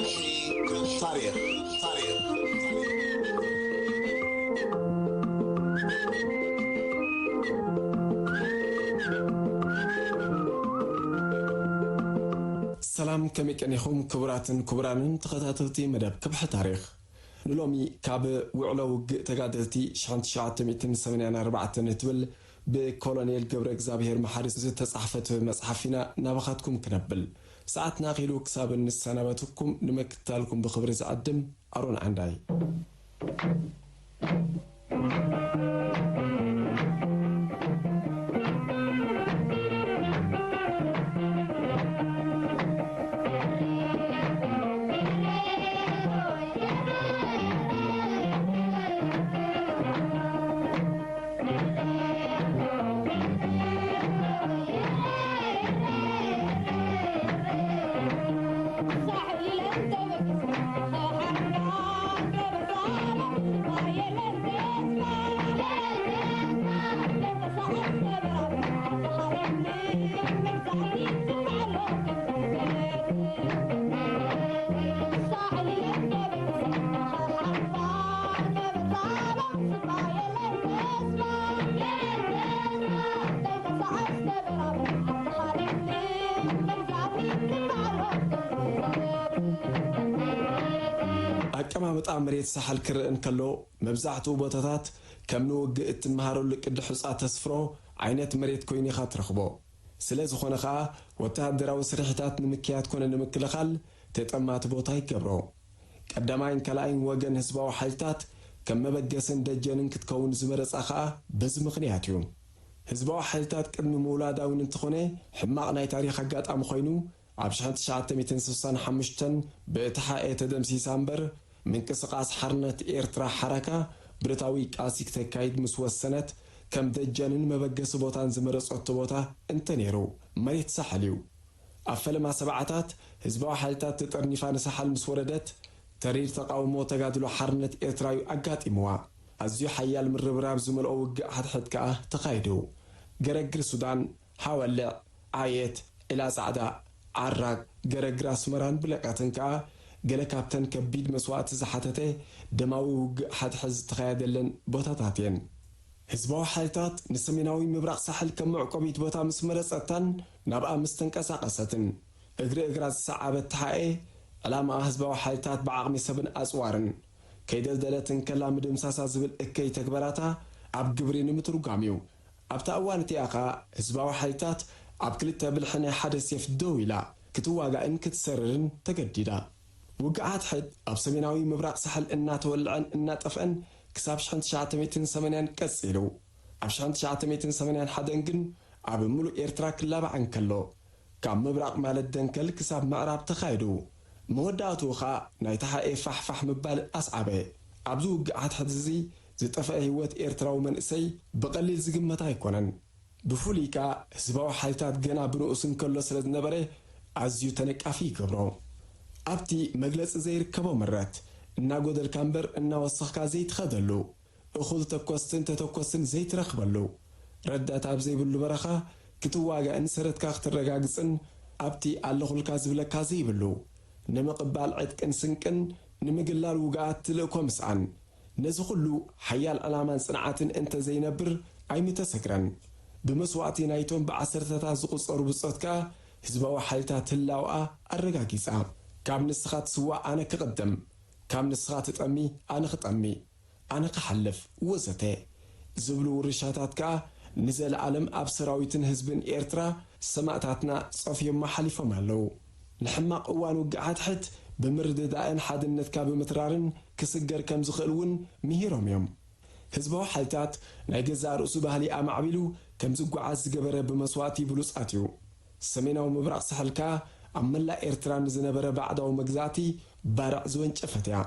ታሪኽ፣ ታሪኽ። ሰላም፣ ከመይ ቀኒኹም ክቡራትን ክቡራንን ተኸታተልቲ መደብ ክብሒ ታሪኽ? ንሎሚ ካብ ውዕሎ ውግእ ተጋደልቲ ሽሕን ትሽዓተ ሚእትን ሰማንያን ኣርባዕተን እትብል ብኮሎኔል ገብረ እግዚኣብሔር መሓሪ ዝተጻሕፈት መጽሓፍ ኢና ናባኻትኩም ክነብል። ሰዓትና ኣኺሉ ክሳብ እንሰናበተኩም ንምክትታልኩም ብኽብሪ ዝዕድም ኣሮን ዓንዳይ። ኣቀማምጣ መሬት ሳሕል ክረአ እንከሎ፣ መብዛሕትኡ ቦታታት ከም ንውግእ እትመሃረሉ ቅዲ ሑጻ ተስፍሮ ዓይነት መሬት ኮይኑ ኢኻ ትረኽቦ። ስለ ዝኾነ ኸኣ፣ ወተሃደራዊ ስርሒታት ንምክያድ ኮነ ንምክልኻል ተጠማቲ ቦታ ይገብሮ። ቀዳማይን ካልኣይን ወገን ህዝባዊ ሓይልታት ከም መበገስን ደጀንን ክትከውን ዝመረጻ ኸኣ በዚ ምኽንያት እዩ። ህዝባዊ ሓይልታት ቅድሚ ምውላዳ እውን እንተኾነ፣ ሕማቕ ናይ ታሪኽ ኣጋጣሚ ኮይኑ፣ ኣብ ሽሕን ትሽዓተ ሚእትን ስሳን ሓሙሽተን ብእቲ ሓኤ ተደምሲሳ እምበር፣ ምንቅስቓስ ሓርነት ኤርትራ ሓራካ ብረታዊ ቃልሲ ክተካይድ ምስ ወሰነት፣ ከም ደጀንን መበገሲ ቦታን ዝመረጸቶ ቦታ እንተነይሩ፣ መሬት ሳሕል እዩ። ኣብ ፈለማ ሰብዓታት ህዝባዊ ሓይልታት ተጠርኒፋ ንሳሕል ምስ ወረደት፣ ተሪር ተቓውሞ ተጋድሎ ሓርነት ኤርትራ እዩ ኣጋጢምዋ። ኣዝዩ ሓያል ምርብራብ ዝመልኦ ውግእ ሓድሕድ ከኣ ተኻይዱ። ገረግር ሱዳን፣ ሃወልዕ፣ ዓየት፣ ዒላ ጻዕዳ፣ ዓራግ፣ ገረግር ኣስመራን ብለቀትን ከኣ ገለ ካብተን ከቢድ መስዋእቲ ዝሓተተ ደማዊ ውግእ ሓድሕድ ዝተኻየደለን ቦታታት እየን። ህዝባዊ ሓይልታት ንሰሜናዊ ምብራቕ ሳሕል ከም መዕቆቢት ቦታ ምስ መረጸታን ናብኣ ምስ ተንቀሳቐሰትን፣ እግሪ እግራ ዝሰዓበት ተሓኤ፣ ዕላማኣ ህዝባዊ ሓይልታት ብዓቕሚ ሰብን ኣጽዋርን ከይደልደለት እንከላ ምድምሳሳ ዝብል እከይ ተግባራታ ኣብ ግብሪ ንምትርጓም እዩ። ኣብታ እዋን እቲኣ ኸኣ ህዝባዊ ሓይልታት ኣብ ክልተ ብልሒ ናይ ሓደ ሴፍ ደው ኢላ ክትዋጋእን ክትሰርርን ተገዲዳ። ውግኣት ሕድ ኣብ ሰሜናዊ ምብራቕ ሳሕል እናተወልዐን እናጠፍአን ክሳብ ሽሕን ትሽዓተ ሚእትን ሰማንያን ቀጺሉ። ኣብ ሽሕን ትሽዓተ ሚእትን ሰማንያን ሓደን ግን ኣብ ምሉእ ኤርትራ ክላባዕ እንከሎ፣ ካብ ምብራቕ ማለት ደንከል ክሳብ ምዕራብ ተኻይዱ። መወዳእትኡ ኸኣ ናይ ተሓኤ ፋሕፋሕ ምባል ኣስዓበ። ኣብዚ ውግእ ሓድሕድ እዚ ዝጠፍአ ህይወት ኤርትራዊ መንእሰይ ብቐሊል ዝግመት ኣይኮነን። ብፍሉይ ከኣ ህዝባዊ ሓይልታት ገና ብንኡስ እንከሎ ስለ ዝነበረ ኣዝዩ ተነቃፊ ይገብሮ። ኣብቲ መግለጺ ዘይርከቦ ምረት፣ እናጎደልካ እምበር እናወሰኽካ ዘይትኸደሉ፣ እኹል ተኮስትን ተተኮስትን ዘይትረኽበሉ፣ ረዳት ኣብ ዘይብሉ በረኻ ክትዋጋእን ሰረትካ ክትረጋግጽን ኣብቲ ኣለኹልካ ዝብለካ ዘይብሉ፣ ንምቕባል ዕጥቅን ስንቅን ንምግላል ውግኣት ትልእኮ ምስኣን፣ ነዚ ኹሉ ሓያል ዕላማን ጽንዓትን እንተ ዘይነብር ኣይምተሰግረን። ብመስዋእቲ ናይቶም ብዓሰርተታት ዝቑጸሩ ብጾት ከኣ ህዝባዊ ሓይልታት ህላውኣ ኣረጋጊጻ። ካብ ንስኻ ትስዋእ ኣነ ክቕድም፣ ካብ ንስኻ ትጠሚ ኣነ ክጠሚ፣ ኣነ ክሓልፍ ወዘተ ዝብሉ ውርሻታት ከኣ ንዘለኣለም ኣብ ሰራዊትን ህዝብን ኤርትራ ሰማእታትና ጸፍዮማ ሓሊፎም ኣለዉ። ንሕማቕ እዋን ውግእ ሓድሕድ ብምርድዳእን ሓድነትካ ብምትራርን ክስገር ከም ዝኽእል እውን ምሂሮም እዮም። ህዝባዊ ሓይልታት ናይ ገዛእ ርእሱ ባህሊ ኣማዕቢሉ ከም ዝጓዓዝ ዝገበረ ብመስዋእቲ ብሉጻት እዩ። ሰሜናዊ ምብራቕ ሳሕል ከኣ ኣብ መላእ ኤርትራ ንዝነበረ ባዕዳዊ መግዛእቲ ባርዕ ዝወንጨፈት እያ።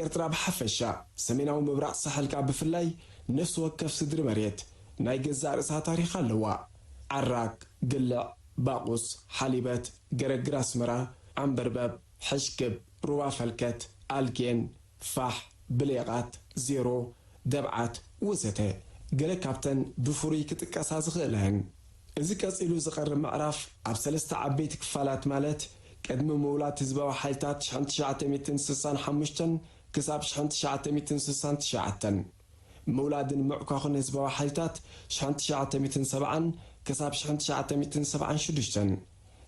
ኤርትራ ብሓፈሻ፣ ሰሜናዊ ምብራቕ ሳሕል ከኣ ብፍላይ፣ ነፍሲ ወከፍ ስድሪ መሬት ናይ ገዛእ ርእሳ ታሪኽ ኣለዋ። ዓራክ፣ ግልዕ፣ ባቑስ፣ ሓሊበት፣ ገረግር ኣስመራ፣ ዓምበርበብ፣ ሕሽክብ፣ ሩባ ፈልከት፣ ኣልጌን፣ ፋሕ፣ ብሌቓት፣ ዜሮ፣ ደብዓት፣ ወዘተ። ገለ ካብተን ብፍሩይ ክጥቀሳ ዝኽእላ እየን። እዚ ቀጺሉ ዝቐርብ ምዕራፍ ኣብ ሰለስተ ዓበይቲ ክፋላት፣ ማለት ቅድሚ ምውላድ ህዝባዊ ሓይልታት ሽሕን ትሽዓተ ሚእትን ስሳን ሓሙሽተን ክሳብ ሽሕን ትሽዓተ ሚእትን ስሳን ትሽዓተን፣ ምውላድን ምዕኳኹን ህዝባዊ ሓይልታት ሽሕን ትሽዓተ ሚእትን ሰብዓን ክሳብ ሽሕን ትሽዓተ ሚእትን ሰብዓን ሽዱሽተን፣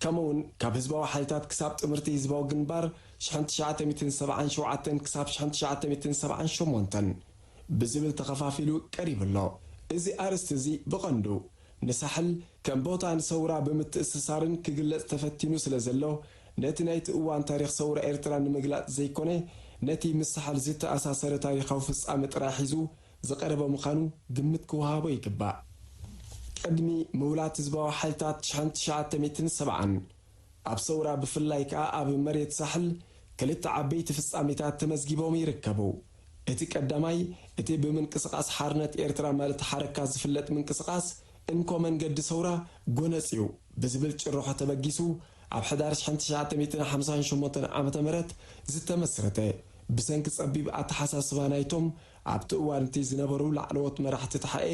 ከምኡውን ካብ ህዝባዊ ሓይልታት ክሳብ ጥምርቲ ህዝባዊ ግንባር ሽሕን ትሽዓተ ሚእትን ሰብዓን ሸውዓተን ክሳብ ሽሕን ትሽዓተ ሚእትን ሰብዓን ሸሞንተን ብዝብል ተኸፋፊሉ ቀሪቡ ኣሎ። እዚ ኣርእስቲ እዚ ብቐንዱ ንሳሕል ከም ቦታ ንሰውራ ብምትእስሳርን ክግለጽ ተፈቲኑ ስለ ዘሎ፣ ነቲ ናይቲ እዋን ታሪኽ ሰውራ ኤርትራ ንምግላጽ ዘይኮነ፣ ነቲ ምስ ሳሕል ዝተኣሳሰረ ታሪኻዊ ፍጻመ ጥራይ ሒዙ ዝቐረበ ምዃኑ ግምት ክወሃቦ ይግባእ። ቅድሚ ምውላት ህዝባዊ ሓይልታት ሽሕን ትሽዓተ ሚእትን ሰብዓን፣ ኣብ ሰውራ ብፍላይ ከኣ ኣብ መሬት ሳሕል ክልተ ዓበይቲ ፍጻሜታት ተመዝጊቦም ይርከቡ። እቲ ቀዳማይ፣ እቲ ብምንቅስቓስ ሓርነት ኤርትራ ማለት ሓረካ ዝፍለጥ ምንቅስቓስ፣ እንኮ መንገዲ ሰውራ ጎነጽ እዩ ብዝብል ጭርሖ ተበጊሱ፣ ኣብ ሕዳር ሽሕን ትሽዓተ ሚእትን ሓምሳን ሸሞንተን ዓመተ ምህረት ዝተመስረተ፣ ብሰንኪ ጸቢብ ኣተሓሳስባ ናይቶም ኣብቲ እዋን እቲ ዝነበሩ ላዕለዎት መራሕቲ ተሓኤ፣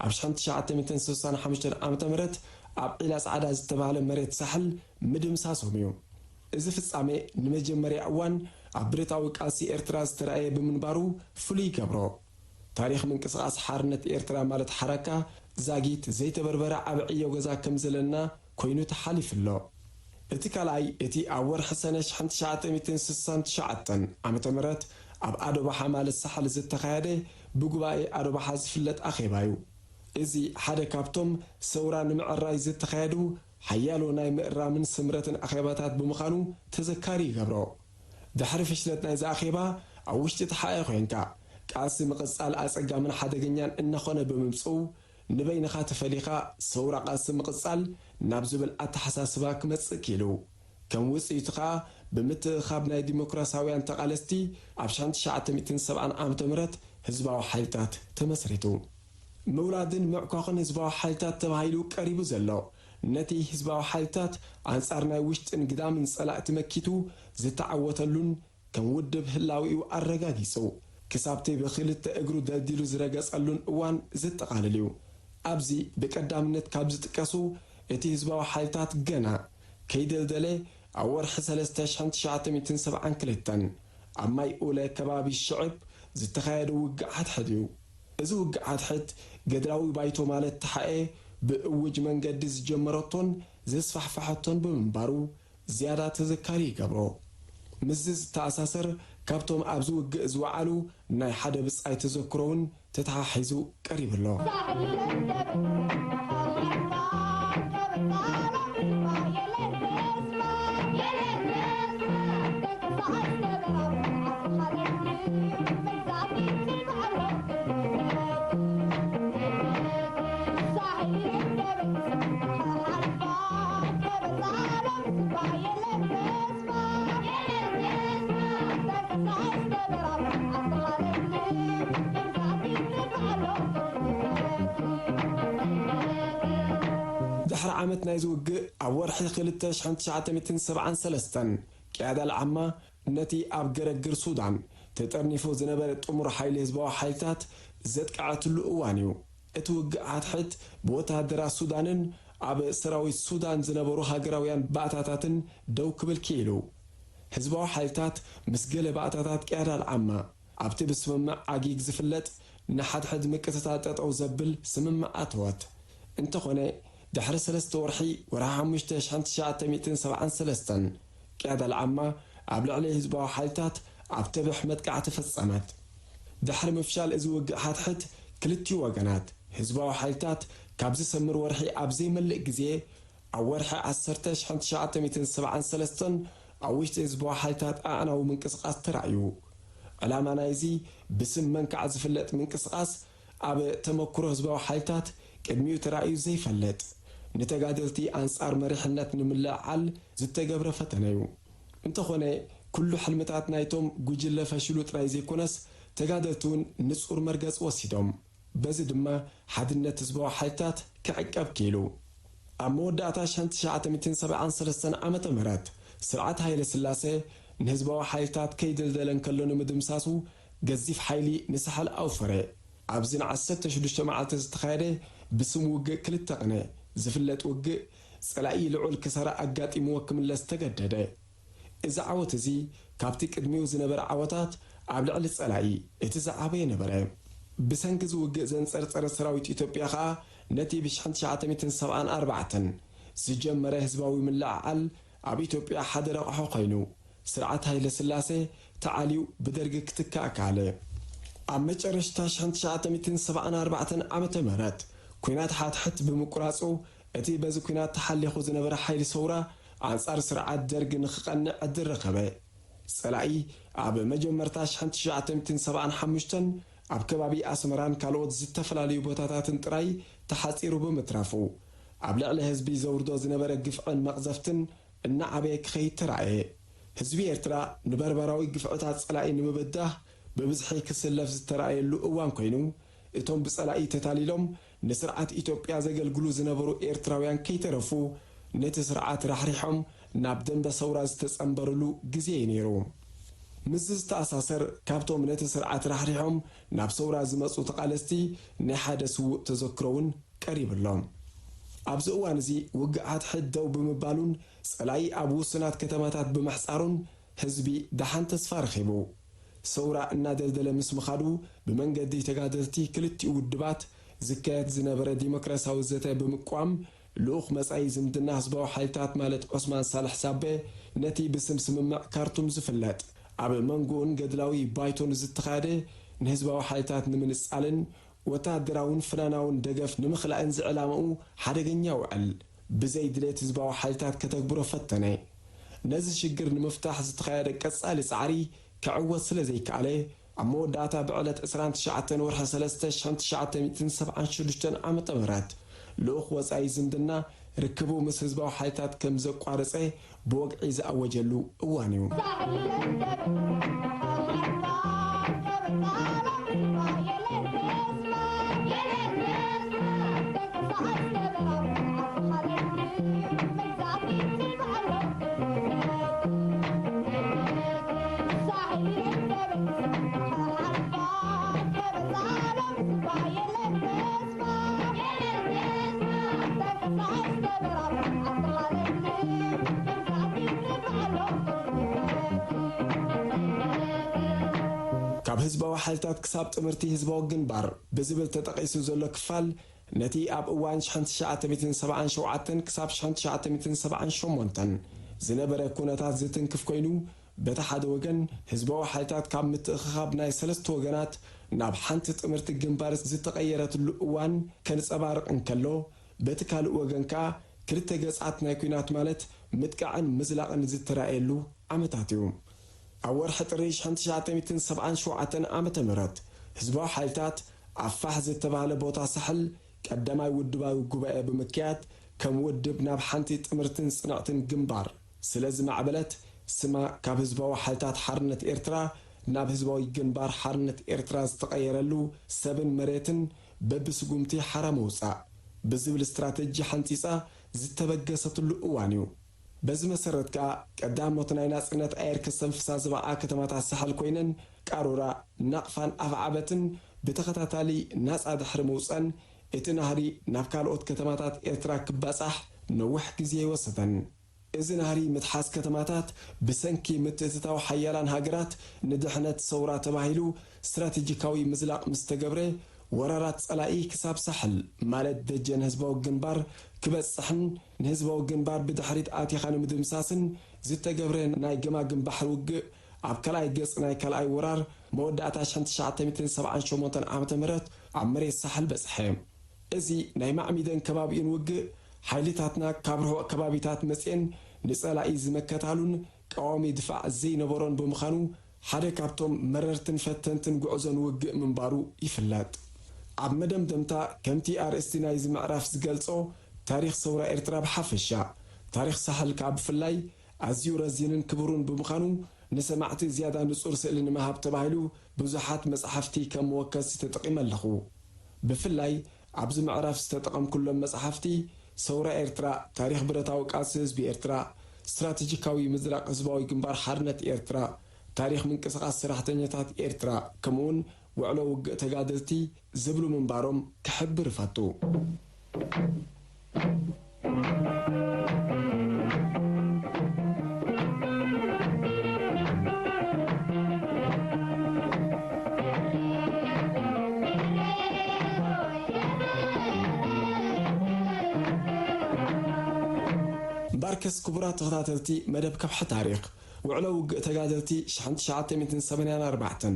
ኣብ ሽሕን ትሽዓተ ሚእትን ስሳን ሓሙሽተን ዓመተ ምህረት ኣብ ዒላ ጻዕዳ ዝተባህለ መሬት ሳሕል ምድምሳሶም እዩ። እዚ ፍጻሜ ንመጀመርያ እዋን ኣብ ብረታዊ ቃልሲ ኤርትራ ዝተራእየ ብምንባሩ ፍሉይ ይገብሮ። ታሪኽ ምንቅስቓስ ሓርነት ኤርትራ ማለት ሓራካ ዛጊት ዘይተበርበረ ዓቢ ዕዮ ገዛ ከም ዘለና ኮይኑ ተሓሊፉ ኣሎ። እቲ ካልኣይ፣ እቲ ኣብ ወርሒ ሰነ ሽሕን ትሽዓተ ሚእትን ስሳን ትሽዓተን ዓመተ ምህረት ኣብ ኣዶባሓ ማለት ሳሕል ዝተኻየደ ብጉባኤ ኣዶባሓ ዝፍለጥ ኣኼባ እዩ። እዚ ሓደ ካብቶም ሰውራ ንምዕራይ ዝተኻየዱ ሓያሎ ናይ ምእራምን ስምረትን ኣኼባታት ብምዃኑ ተዘካሪ ይገብሮ። ድሕሪ ፍሽለት ናይዚ ኣኼባ ኣብ ውሽጢ ተሓኤ ኮይንካ ቃልሲ ምቕጻል ኣጸጋምን ሓደገኛን እናኾነ ብምምጽኡ፣ ንበይንኻ ተፈሊኻ ሰውራ ቃልሲ ምቕጻል ናብ ዝብል ኣተሓሳስባ ክመጽእ ክኢሉ። ከም ውጽኢቱ ኸኣ ብምትእኻብ ናይ ዲሞክራሲያውያን ተቓለስቲ ኣብ ሽሕን ትሽዓተ ሚእትን ሰብዓን ዓመተ ምህረት ህዝባዊ ሓይልታት ተመስሪቱ። ምውላድን ምዕኳኽን ህዝባዊ ሓይልታት ተባሂሉ ቀሪቡ ዘሎ፣ ነቲ ህዝባዊ ሓይልታት ኣንጻር ናይ ውሽጥን ግዳምን ጸላእቲ መኪቱ ዝተዓወተሉን ከም ውድብ ህላዊኡ ኣረጋጊጹ፣ ክሳብቲ ብኽልተ እግሩ ደልዲሉ ዝረገጸሉን እዋን ዘጠቓልል እዩ። ኣብዚ ብቀዳምነት ካብ ዝጥቀሱ፣ እቲ ህዝባዊ ሓይልታት ገና ከይደልደለ፣ ኣብ ወርሒ ሰለስተ ሽሕን ትሽዓተ ሚእትን ሰብዓን ክልተን ኣብ ማይ ኡለ ከባቢ ሽዕብ ዝተኻየደ ውግእ ሓድሕድ እዩ። እዚ ውግእ ሓድሕድ ገድላዊ ባይቶ ማለት ተሓኤ ብእውጅ መንገዲ ዝጀመረቶን ዘስፋሕፈሐቶን ብምንባሩ ዝያዳ ተዘካሪ ይገብሮ። ምስዚ ዝተኣሳሰር ካብቶም ኣብዚ ውግእ ዝወዓሉ ናይ ሓደ ብጻይ ተዘክሮ እውን ተተሓሒዙ ቀሪቡ ኣሎ። ድሕሪ ዓመት ናይዚ ውግእ፣ ኣብ ወርሒ ክልተ ሽሕን ትሽዓተ ሚእትን ሰብዓን ሰለስተን ቅያዳ ኣልዓማ ነቲ ኣብ ገረግር ሱዳን ተጠርኒፉ ዝነበረ ጥሙር ሓይሊ ህዝባዊ ሓይልታት ዘጥቅዐትሉ እዋን እዩ። እቲ ውግእ ሓድሕድ ብወተሃደራት ሱዳንን ኣብ ሰራዊት ሱዳን ዝነበሩ ሃገራውያን ባእታታትን ደው ክብል ክኢሉ። ህዝባዊ ሓይልታት ምስ ገለ ባእታታት ቅያዳ ኣልዓማ ኣብቲ ብስምምዕ ዓጊግ ዝፍለጥ ንሓድሕድ ምቅትታል ጠጠው ዘብል ስምምዕ ኣተወት። እንተኾነ፣ ድሕሪ ሰለስተ ወርሒ፣ ወርሒ ሓሙሽተ ሽሕን ትሽዓተ ሚእትን ሰብዓን ሰለስተን፣ ቅያዳ ኣልዓማ ኣብ ልዕሊ ህዝባዊ ሓይልታት ኣብ ተብሕ መጥቃዕቲ ፈጸመት። ድሕሪ ምፍሻል እዚ ውግእ ሓድሕድ፣ ክልቲኡ ወገናት፣ ህዝባዊ ሓይልታት ካብ ዝሰምር ወርሒ ኣብ ዘይመልእ ግዜ፣ ኣብ ወርሒ ዓሰርተ ሽሕን ትሽዓተ ሚእትን ሰብዓን ሰለስተን ኣብ ውሽጢ ህዝባዊ ሓይልታት ኣዕናዊ ምንቅስቓስ ተራእዩ። ዕላማ ናይዚ ብስም መንካዕ ዝፍለጥ ምንቅስቓስ፣ ኣብ ተመክሮ ህዝባዊ ሓይልታት ቅድሚኡ ተራእዩ ዘይፈልጥ፣ ንተጋደልቲ ኣንጻር መሪሕነት ንምልዕዓል ዝተገብረ ፈተነ እዩ። እንተኾነ፣ ኩሉ ሕልምታት ናይቶም ጉጅለ ፈሽሉ ጥራይ ዘይኮነስ፣ ተጋደልቲ እውን ንጹር መርገጽ ወሲዶም። በዚ ድማ ሓድነት ህዝባዊ ሓይልታት ክዕቀብ ክኢሉ። ኣብ መወዳእታ ሽሕን ትሽዓተ ሚእትን ሰብዓን ሰለስተን ዓመተ ምህረት፣ ስርዓት ሃይለ ስላሴ ንህዝባዊ ሓይልታት ከይደልደለ እንከሎ ንምድምሳሱ ገዚፍ ሓይሊ ንሳሕል ኣውፈረ። ኣብዚ ንዓሰርተ ሽዱሽተ መዓልቲ ዝተኻየደ ብስም ውግእ ክልተ ቅነ ዝፍለጥ ውግእ፣ ጸላኢ ልዑል ክሳራ ኣጋጢምዎ ክምለስ ተገደደ። እዚ ዓወት እዚ፣ ካብቲ ቅድሚኡ ዝነበረ ዓወታት ኣብ ልዕሊ ጸላኢ እቲ ዝዓበየ ነበረ። ብሰንኪ እዚ ውግእ ዘንጸርጸረ ሰራዊት ኢትዮጵያ ከኣ፣ ነቲ ብሽሕን ትሽዓተ ሚእትን ሰብዓን ኣርባዕተን ዝጀመረ ህዝባዊ ምልዕዓል ኣብ ኢትዮጵያ ሓደ ረቕሖ ኮይኑ፣ ስርዓት ሃይለ ስላሴ ተዓልዩ ብደርጊ ክትካእ ከኣለ። ኣብ መጨረሽታ ሽሕን ትሽዓተ ሚእትን ሰብዓን ኣርባዕተን ዓመተ ምህረት፣ ኲናት ሓድሕድ ብምቁራጹ፣ እቲ በዚ ኲናት ተሓሊኹ ዝነበረ ሓይሊ ሰውራ ኣንጻር ስርዓት ደርግ ንኽቐንዕ ዕድል ረኸበ። ጸላኢ ኣብ መጀመርታ ሽሕን ትሽዓተ ሚእትን ሰብዓን ሓሙሽተን ኣብ ከባቢ ኣስመራን ካልኦት ዝተፈላለዩ ቦታታትን ጥራይ ተሓጺሩ ብምትራፉ፣ ኣብ ልዕሊ ህዝቢ ዘውርዶ ዝነበረ ግፍዕን መቕዘፍትን እናዓበየ ክኸይድ ተራእየ። ህዝቢ ኤርትራ ንበርበራዊ ግፍዕታት ጸላኢ ንምብዳህ ብብዝሒ ክስለፍ ዝተራእየሉ እዋን ኮይኑ፣ እቶም ብጸላኢ ተታሊሎም ንስርዓት ኢትዮጵያ ዘገልግሉ ዝነበሩ ኤርትራውያን ከይተረፉ፣ ነቲ ስርዓት ራሕሪሖም ናብ ደንበ ሰውራ ዝተጸንበርሉ ግዜ እዩ ነይሩ። ምስዚ ዝተኣሳሰር፣ ካብቶም ነቲ ስርዓት ራሕሪሖም ናብ ሰውራ ዝመጹ ተቓለስቲ ናይ ሓደ ስዉእ ተዘክሮ እውን ቀሪቡ ኣሎ። ኣብዚ እዋን እዚ ውግእ ሓድሕድ ደው ብምባሉን ጸላኢ ኣብ ውሱናት ከተማታት ብምሕጻሩን ህዝቢ ደሓን ተስፋ ረኺቡ። ሰውራ እናደልደለ ምስ ምኻዱ፣ ብመንገዲ ተጋደልቲ ክልቲኡ ውድባት ዝካየድ ዝነበረ ዲሞክራሲያዊ ዘተ ብምቅዋም፣ ልኡኽ መጻኢ ዝምድና ህዝባዊ ሓይልታት ማለት ዑስማን ሳልሕ ሳቤ ነቲ ብስም ስምምዕ ካርቱም ዝፍለጥ፣ ኣብ መንጎኡን ገድላዊ ባይቶን ዝተኻየደ ንህዝባዊ ሓይልታት ንምንጻልን ወተሃደራውን ፍናናውን ደገፍ ንምኽላእን ዝዕላምኡ ሓደገኛ ውዕል ብዘይ ድሌት ህዝባዊ ሓይልታት ከተግብሮ ፈተነ። ነዚ ሽግር ንምፍታሕ ዝተኻየደ ቀጻሊ ጻዕሪ ክዕወት ስለ ዘይከኣለ፣ ኣብ መወዳእታ ብዕለት ዕስራን ትሽዓተን ወርሒ ሰለስተ ሽሕን ትሽዓተ ሚእትን ሰብዓን ሽዱሽተን ዓመተ ምህረት ልኡኽ ወጻኢ ዝምድና ርክቡ ምስ ህዝባዊ ሓይልታት ከም ዘቋረጸ ብወግዒ ዝኣወጀሉ እዋን እዩ። ካብ ህዝባዊ ሓይልታት ክሳብ ጥምርቲ ህዝባዊ ግንባር ብዝብል ተጠቒሱ ዘሎ ክፋል፣ ነቲ ኣብ እዋን ሽሕን ትሽዓተ ሚእትን ሰብዓን ሸውዓተን ክሳብ ሽሕን ትሽዓተ ሚእትን ሰብዓን ሸሞንተን ዝነበረ ኩነታት ዝትንክፍ ኮይኑ፣ በቲ ሓደ ወገን፣ ህዝባዊ ሓይልታት ካብ ምትእኽኻብ ናይ ሰለስተ ወገናት ናብ ሓንቲ ጥምርቲ ግንባር ዝተቐየረትሉ እዋን ከንጸባርቕ እንከሎ፣ በቲ ካልእ ወገን ከኣ፣ ክልተ ገጻት ናይ ኲናት ማለት ምጥቃዕን ምዝላቕን ዝተራእየሉ ዓመታት እዩ። ኣብ ወርሒ ጥሪ ሽሕን ትሽዓተ ሚእትን ሰብዓን ሸውዓተን ዓመተ ምህረት፣ ህዝባዊ ሓይልታት ኣብ ፋሕ ዝተባህለ ቦታ ሳሕል ቀዳማይ ውድባዊ ጉባኤ ብምክያድ፣ ከም ውድብ ናብ ሓንቲ ጥምርትን ጽንዕትን ግንባር ስለ ዝማዕበለት፣ ስማ ካብ ህዝባዊ ሓይልታት ሓርነት ኤርትራ ናብ ህዝባዊ ግንባር ሓርነት ኤርትራ ዝተቐየረሉ ሰብን መሬትን በብስጉምቲ ሓራ ምውጻእ ብዝብል ስትራተጂ ሓንጺጻ ዝተበገሰትሉ እዋን እዩ። በዚ መሰረት ከኣ፣ ቀዳሞት ናይ ናጽነት ኣየር ከስተንፍሳ ዝበቕዓ ከተማታት ሳሕል ኮይነን፣ ቃሩራ፣ ናቕፋን ኣፍዓበትን ብተኸታታሊ ናጻ ድሕሪ ምውጸን፣ እቲ ናህሪ ናብ ካልኦት ከተማታት ኤርትራ ክባጻሕ ነዊሕ ግዜ ኣይወሰደን። እዚ ናህሪ ምትሓዝ ከተማታት፣ ብሰንኪ ምትእትታው ሓያላን ሃገራት ንድሕነት ሰውራ ተባሂሉ ስትራተጂካዊ ምዝላቕ ምስ ተገብረ፣ ወራራት ጸላኢ ክሳብ ሳሕል፣ ማለት ደጀን ህዝባዊ ግንባር፣ ክበጽሕን ንህዝባዊ ግንባር ብድሕሪት ኣቲኻ ንምድምሳስን ዝተገብረ ናይ ገማግም ባሕሪ ውግእ፣ ኣብ ካልኣይ ገጽ ናይ ካልኣይ ወራር መወዳእታ ሽሕን ትሽዓተ ሚእትን ሰብዓን ሸሞንተን ዓመተ ምህረት ኣብ መሬት ሳሕል በጽሐ። እዚ ናይ ማዕሚደን ከባቢኡን ውግእ፣ ሓይልታትና ካብ ርሑቕ ከባቢታት መጽየን ንጸላኢ ዝመከታሉን ቀዋሚ ድፋዕ ዘይነበሮን ብምዃኑ፣ ሓደ ካብቶም መረርትን ፈተንትን ጉዕዞ ንውግእ ምንባሩ ይፍለጥ። ኣብ መደምደምታ፣ ከምቲ ኣርእስቲ ናይዚ ምዕራፍ ዝገልጾ፣ ታሪኽ ሰውራ ኤርትራ ብሓፈሻ፣ ታሪኽ ሳሕል ከኣ ብፍላይ፣ ኣዝዩ ረዚንን ክቡርን ብምዃኑ፣ ንሰማዕቲ ዝያዳ ንጹር ስእሊ ንምሃብ ተባሂሉ ብዙሓት መጻሕፍቲ ከም መወከሲ ተጠቒመ ኣለኹ። ብፍላይ ኣብዚ ምዕራፍ ዝተጠቐምኩሎም መጻሕፍቲ፣ ሰውራ ኤርትራ፣ ታሪኽ ብረታዊ ቃልሲ ህዝቢ ኤርትራ፣ ስትራተጂካዊ ምዝራቕ ህዝባዊ ግንባር ሓርነት ኤርትራ፣ ታሪኽ ምንቅስቓስ ሰራሕተኛታት ኤርትራ፣ ከምኡውን ውዕሎ ውግእ ተጋደልቲ ዝብሉ ምንባሮም ክሕብር እፈቱ። እምበኣርከስ ክቡራት ተኸታተልቲ መደብ ከብሒ ታሪኽ፣ ውዕሎ ውግእ ተጋደልቲ ሽሕን ትሽዓተ ሚእትን ሰማንያን ኣርባዕተን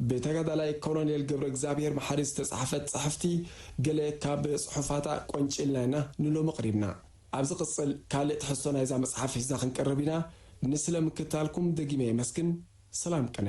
ብተጋዳላይ ኮሎኔል ገብረ እግዚኣብሔር መሓሪ ዝተጻሕፈት ጽሕፍቲ ገለ ካብ ጽሑፋታ ቆንጪልና ኢና ንሎሚ ኣቕሪብና። ኣብ ዝቕጽል ካልእ ትሕዝቶ ናይዛ መጽሓፍ ሒዝና ክንቀርብ ኢና። ንስለ ምክትታልኩም ደጊመ የመስግን። ሰላም ቅነ።